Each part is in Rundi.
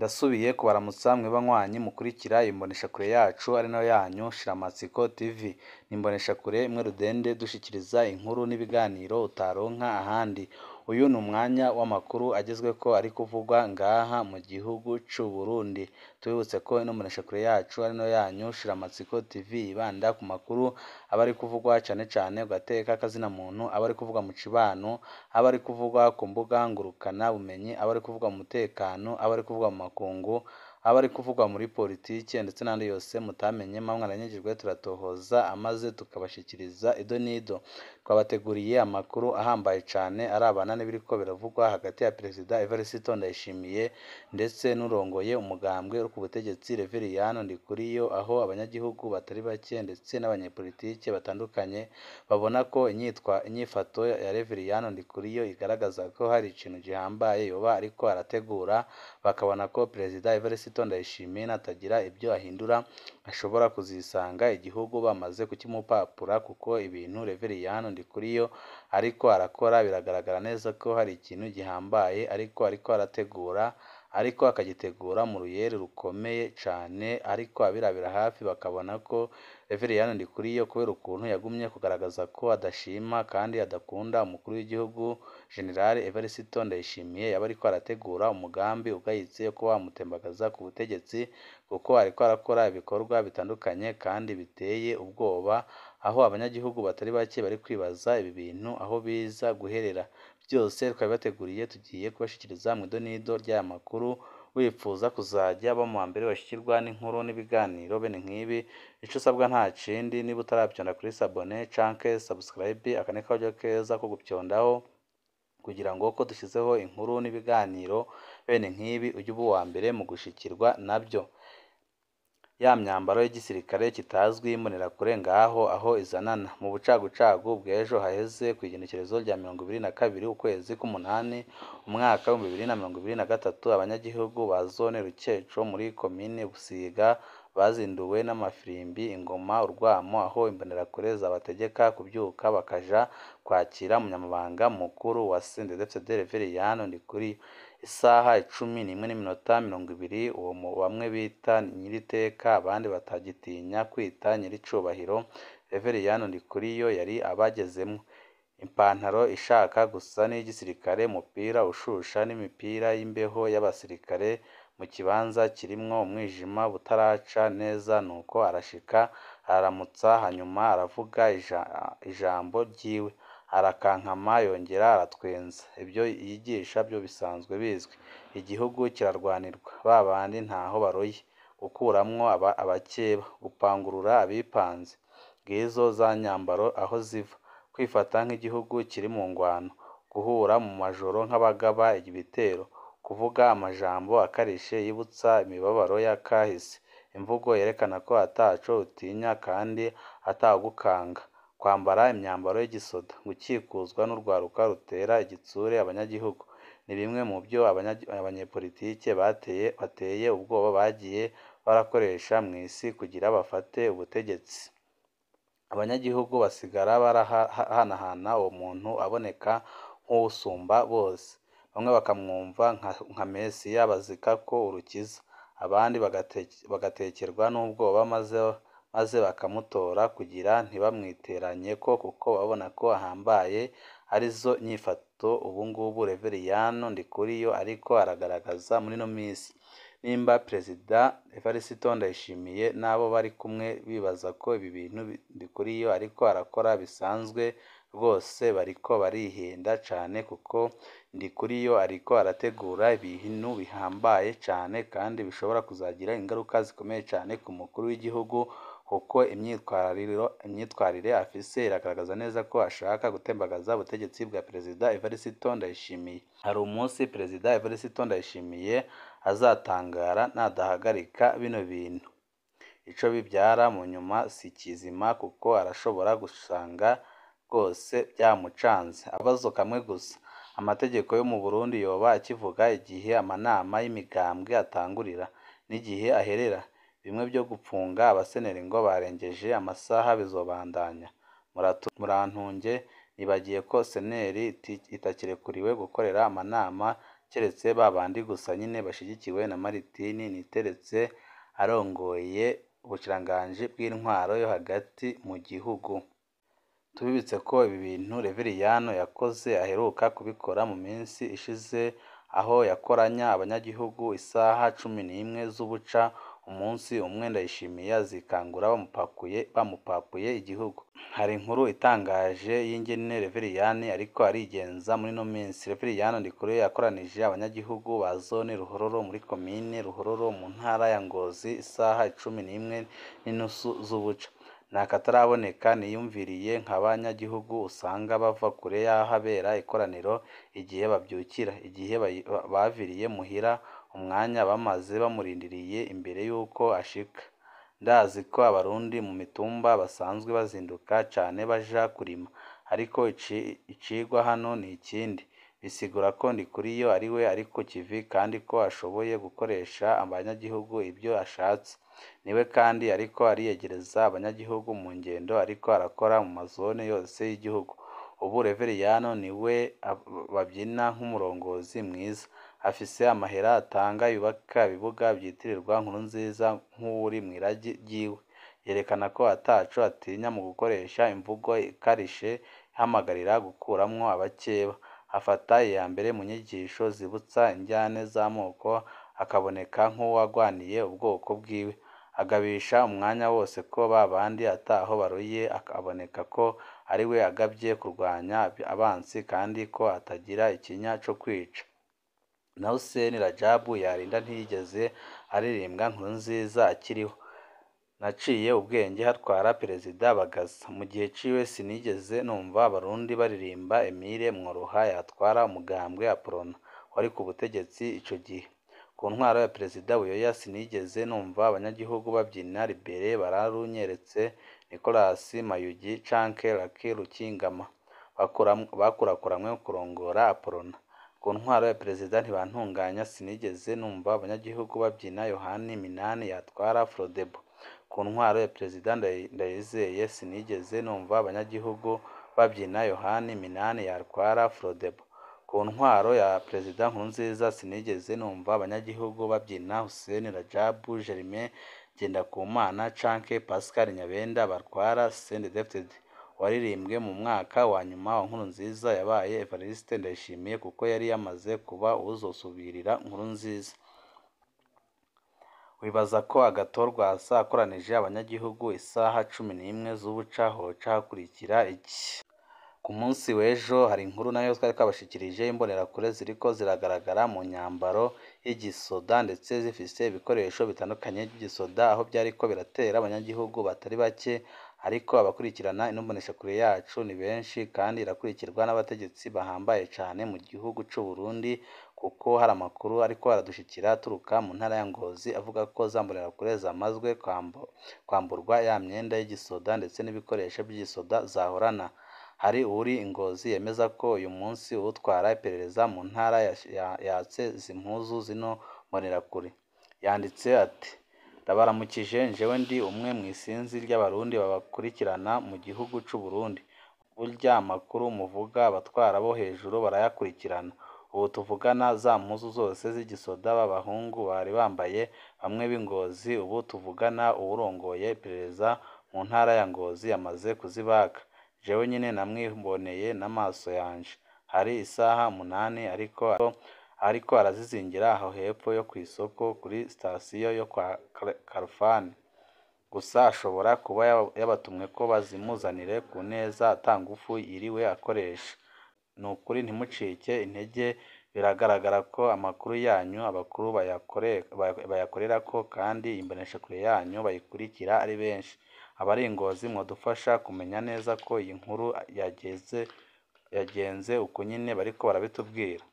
Ndasubiye kubaramutsa mwe banywanyi mukurikira imboneshakure yacu ari nayo yanyu Shiramatsiko TV. Ni imboneshakure imwe rudende dushikiriza inkuru n'ibiganiro utaronka ahandi. Uyu ni umwanya w'amakuru agezweko ari kuvugwa ngaha mu gihugu c'u Burundi. Tubibutse ko ino mboneshakure yacu ari nayo yanyu Shiramatsiko TV yibanda ku makuru aba ari kuvugwa cane cane ku gateka k'azina muntu, aba ari kuvugwa mu cibano, aba ari kuvugwa ku mbuga ngurukana bumenyi, aba ari kuvugwa mu mutekano, aba ari kuvugwa mu makungu, aba ari kuvugwa muri politike ndetse n'andi yose mutamenye muba mwaranyagijwe turatohoza amaze tukabashikiriza ido n'ido. Twabateguriye amakuru ahambaye cane arabana n'ibiriko biravugwa hagati ya Perezida Evariste Ndayishimiye ndetse n'urongoye umugambwe uri ku butegetsi Reveriyani Ndikuriyo, aho abanyagihugu batari bake ndetse n'abanyepolitike batandukanye babona ko inyifato ya Reveriyani Ndikuriyo igaragaza ko hari ikintu gihambaye yoba ariko arategura, bakabona ko Perezida Evariste Ndayishimiye natagira ibyo ahindura ashobora kuzisanga igihugu bamaze kukimupapura, kuko ibintu Reveriyani Ndikuriyo ariko arakora biragaragara neza ko hari ikintu gihambaye ariko arategura, ariko akagitegura mu ruyeri rukomeye cane, ariko abirabira hafi bakabona ko Reveriyani Ndikuriyo kubera ukuntu yagumye kugaragaza ko adashima kandi adakunda umukuru w'igihugu General Evariste Ndayishimiye, yaba ariko arategura umugambi ugayitse wo kuba wamutembagaza ku butegetsi, kuko ariko arakora ibikorwa bitandukanye kandi biteye ubwoba, aho abanyagihugu batari bake bari kwibaza ibi bintu aho biza guherera. Byose twabibateguriye tugiye kubashikiriza mu ido n'ido ry'aya makuru, wipfuza kuzajya uba mu bambere bashikirwa n'inkuru n'ibiganiro bene nk'ibi, ico usabwa nta kindi niba utaravyonda kuri sabone canke subscribe, aka ni karyo keza ko gupyondaho kugira ngo ko dushizeho inkuru n'ibiganiro bene nk'ibi ujye uba uwa mbere mu gushikirwa nabyo. Ya myambaro y'igisirikare kitazwi y'imbonerakure ngaho aho izanana. Mu bucagucagu bw'ejo haheze kw'igenekerezo rya 22 ukwezi k'umunani umwaka w'2023, abanyagihugu ba zone Rukeco muri komine Busiga bazinduwe n'amafirimbi, ingoma, urwamo, aho imbonerakure zabategeka kuvyuka bakaja kwakira umunyamabanga mukuru wa CNDD-FDD Reveriyani Ndikuriyo. Isaha 11:20, uwo bamwe bita nyiriteka abandi batagitinya kwita nyiricubahiro Reveriyani Ndikuriyo yari abagezemwo. Ipantaro ishaka gusa n'iy'igisirikare, umupira ushusha n'imipira y'imbeho y'abasirikare, mu kibanza kirimwo umwijima butaraca neza, nuko arashika araramutsa, hanyuma aravuga ijambo ryiwe, arakankama yongera aratwenza. Ivyo yigisha vyo bisanzwe bizwi, igihugu kirarwanirwa, babandi ntaho baroye, gukuramwo abakeba, gupangurura abipanze, ngizo za nyambaro aho ziva, kwifata nk'igihugu kiri mu ngwano, guhura mu majoro nk'abagaba ibitero, kuvuga amajambo akarishe yibutsa imibabaro y'akahise, imvugo yerekana ko ataco utinya kandi atawugukanga, kwambara imyambaro y'igisoda, gukikuzwa n'urwaruka rutera igitsure abanyagihugu, ni bimwe mu vyo abanyepolitike bateye ubwoba bagiye barakoresha mw'isi kugira bafate ubutegetsi. Abanyagihugu basigara barahanahana uwo muntu aboneka nk'uwusumba bose, bamwe bakamwumva nka Mesiya bazikako urukiza, abandi bagatekerwa n'ubwoba maze bakamutora kugira ntibamwiteranyeko kuko babona ko ahambaye, arizo nyifato ubungubu Reveriyani Ndikuriyo ariko aragaragaza muri ino misi. Nimba Perezida Evariste Ndayishimiye n'abo bari kumwe bibaza ko ibi bintu Ndikuriyo ariko arakora bisanzwe, rwose bariko barihenda cane, kuko Ndikuriyo ariko arategura ibintu bihambaye cane kandi bishobora kuzagira ingaruka zikomeye cane ku mukuru w'igihugu, kuko imyitwarire afise iragaragaza neza ko ashaka gutembagaza ubutegetsi bwa Perezida Evariste Ndayishimiye. Hari umunsi Perezida Evariste Ndayishimiye azatangara nadahagarika bino bintu. Ico bivyara mu nyuma si kizima, kuko arashobora gusanga rwose vyamucanze. Akabazo kamwe gusa, amategeko yo mu Burundi yoba akivuga igihe amanama y'imigambwe atangurira n'igihe aherera? Bimwe vyo gupfunga abaseneri ngo barengeje amasaha bizobandanya. Murantunge nibagiye ko seneri itakirekuriwe gukorera amanama keretse babandi gusa nyine bashigikiwe na Martin Niteretse arongoye ubushikiranganji bw'intwaro yo hagati mu gihugu. Tubibutse ko ibi bintu Reveriyano yakoze aheruka kubikora mu minsi ishize, aho yakoranya abanyagihugu isaha 11 z'ubuca umunsi umwe Ndayishimiye azikangura bamupakuye igihugu. Hari inkuru itangaje y'ingene Reveriyani ariko arigenza muri ino minsi. Reveriyano Ndikuriyo yakoranije abanyagihugu ba zone Ruhororo muri komine Ruhororo mu ntara ya Ngozi isaha 11:30 z'ubuca. Nakataraboneka niyumviriye nk'abanyagihugu usanga bava kure y'ahabera ikoraniro igihe bavyukira, igihe baviriye muhira, umwanya bamaze bamurindiriye imbere y'uko ashika. Ndazi ko abarundi mu mitumba basanzwe bazinduka cane baja kurima, ariko icigwa hano ni ikindi. Bisigura ko Ndikuriyo ariwe ari ku kivi kandi ko ashoboye gukoresha abanyagihugu ibyo ashatse. Niwe kandi ariko ariyegereza abanyagihugu mu ngendo ariko arakora mu mazone yose y'igihugu. Ubu Reveriyano niwe babyina nk'umurongozi mwiza, afise amahera atanga yubaka ibibuga vyitirirwa Nkurunziza nk'uwuri mw'iragi ryiwe. Yerekana ko ataco atinya mu gukoresha imvugo ikarishe ihamagarira gukuramwo abakeba. Afata iya mbere mu nyigisho zibutsa indyane z'amoko, akaboneka nk'uwagwaniye ubwoko bwiwe. Agabisha umwanya wose ko babandi ataho baroye, aboneka ko ariwe agavye kurwanya abansi kandi ko atagira ikinya co kwica. Na Hussein Rajabu yarinda ntiyigeze aririmbwa Nkurunziza akiriho. Naciye ubwenge hatwara Perezida Bagaza. Mu gihe ciwe sinigeze numva abarundi baririmba Emile Mworoha yatwara umugambwe Aprona wari ku butegetsi ico gihe. Ku ntwaro ya Perezida Buyoya sinigeze numva abanyagihugu babyina Libere Bararunyeretse, Nicolas Mayugi canke Lucky Rukingama bakurakuranwe kurongora Aprona. Ku ntwaro ya Perezida Ntibantunganya sinigeze numva abanyagihugu babyina Yohani Minani yatwara Frodebu. Ku ntwaro ya Perezida Ndayizeye sinigeze numva abanyagihugu babyina Yohani Minani yatwara Frodebu. Ku ntwaro ya Perezida Nkurunziza sinigeze numva abanyagihugu babyina Hussein Rajabu, Germain Ngendakumana canke Pascal Nyabenda batwara CNDD-FDD. Uwaririmbwe mu mwaka wa nyuma wa Nkurunziza yabaye Evariste Ndayishimiye kuko yari yamaze kuba uwuzosubirira Nkurunziza. Wibaza ko Agathon Rwasa akoranije abanyagihugu isaha 11 z'ubuca hoca hakurikira iki? Ku munsi w'ejo hari inkuru nayo twari twabashikirije, imbonerakure ziriko ziragaragara mu nyambaro y'igisoda ndetse zifise ibikoresho bitandukanye by'igisoda, aho byariko biratera abanyagihugu batari bake, ariko abakurikirana ino mboneshakure yacu ni benshi kandi irakurikirwa n'abategetsi bahambaye cane mu gihugu c'u Burundi, kuko hari amakuru ariko aradushikira aturuka mu ntara ya Ngozi avuga ko za mbonerakure zamazwe kwamburwa ya myenda y'igisoda ndetse n'ibikoresho by'igisoda zahorana. Hari uwuri i Ngozi yemeza ko uyu munsi uwutwara iperereza mu ntara yatse izi mpuzu zino mbonerakure. Yanditse ati: "Ndabaramukije, jewe ndi umwe mw'isinzi ry'abarundi babakurikirana mu gihugu c'u Burundi. Burya amakuru muvuga abatwara bo hejuru barayakurikirana. Ubu tuvugana za mpuzu zose z'igisoda b'abahungu bari bambaye bamwe b'i Ngozi, ubu tuvugana uwurongoye iperereza mu ntara ya Ngozi yamaze kuzibaka. Jewe nyene namwiboneye n'amaso yanje. Hari isaha 8 ariko arazizingira aho hepfo yo kw'isoko kuri sitasiyo yo kwa Karufani. Gusa ashobora kuba yabatumwe ko bazimuzanire ku neza ata ngufu yiriwe akoresha. Nukuri ntimucike intege, biragaragara ko amakuru yanyu abakuru bayakorerako kandi imboneshakure yanyu bayikurikira ari benshi. Abari i Ngozi mwodufasha kumenya neza ko iyi nkuru yagenze uku nyene bariko barabitubwira."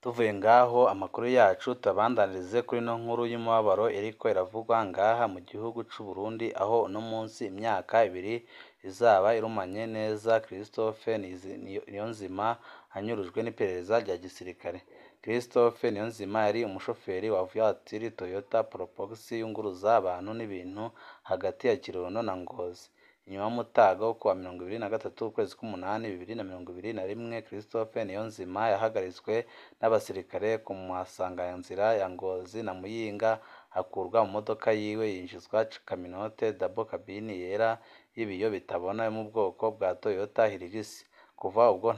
Tuvuye ngaho amakuru yacu tuyabandanirize kuri ino nkuru y'umubabaro iriko iravugwa ngaha mu gihugu c'u Burundi, aho uno munsi imyaka 2 izaba irumanye neza Christophe Niyonzima anyurujwe n'iperereza rya gisirikare. Christophe Niyonzima yari umushoferi wa voiture Toyota Probox yunguruza abantu n'ibintu hagati ya Kirundo na Ngozi. Inyuma y'umutaga wo kuwa 23 ukwezi k'umunani 2021, Christophe Niyonzima yahagaritswe n'abasirikare ku masanganzira ya Ngozi na Muyinga, akurwa mu modoka yiwe yinjizwa kaminote double cabine yera y'ibiyo bitabona yo mu bwoko bwa Toyota Hilux. Kuva ubwo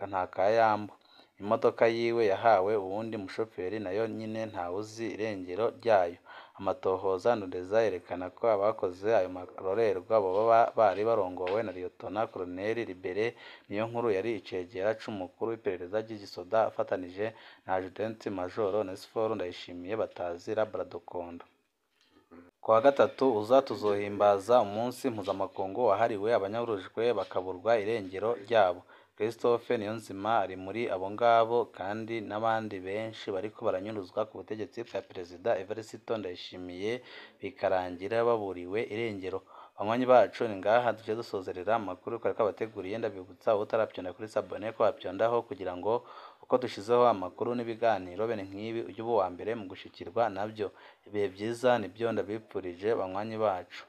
nta kayambo. Imodoka yiwe yahawe uwundi mushoferi nayo nyine ntawuzi irengero ryayo. Amatohoza ndondeza yerekana ko abakoze ayo marorerwa boba bari barongowe na Liyetona Koloneli Libert Niyonkuru yari icegera c'umukuru w'iperereza ry'igisoda afatanije na Adjudant Major Onesphore Ndayishimiye batazira Baradokondo. Kuwa gatatu uza tuzohimbaza umunsi mpuzamakungu wahariwe abanyurujwe bakaburwa irengero ryabo. Christophe Niyonzima ari muri abo ngabo kandi n'abandi benshi bariko baranyuruzwa ku butegetsi bwa Perezida Evariste Ndayishimiye bikarangira baburiwe irengero. Banywanyi bacu, ni ngaha duce dusozerera amakuru twari twabateguriye. Ndabibutsa utarabyonda kuri sabone ko wabyondaho kugira ngo uko dushizeho amakuru n'ibiganiro bene nk'ibi ujye uba uwa mbere mu gushikirwa nabyo. Ibihe byiza nibyo ndabipfurije banywanyi bacu.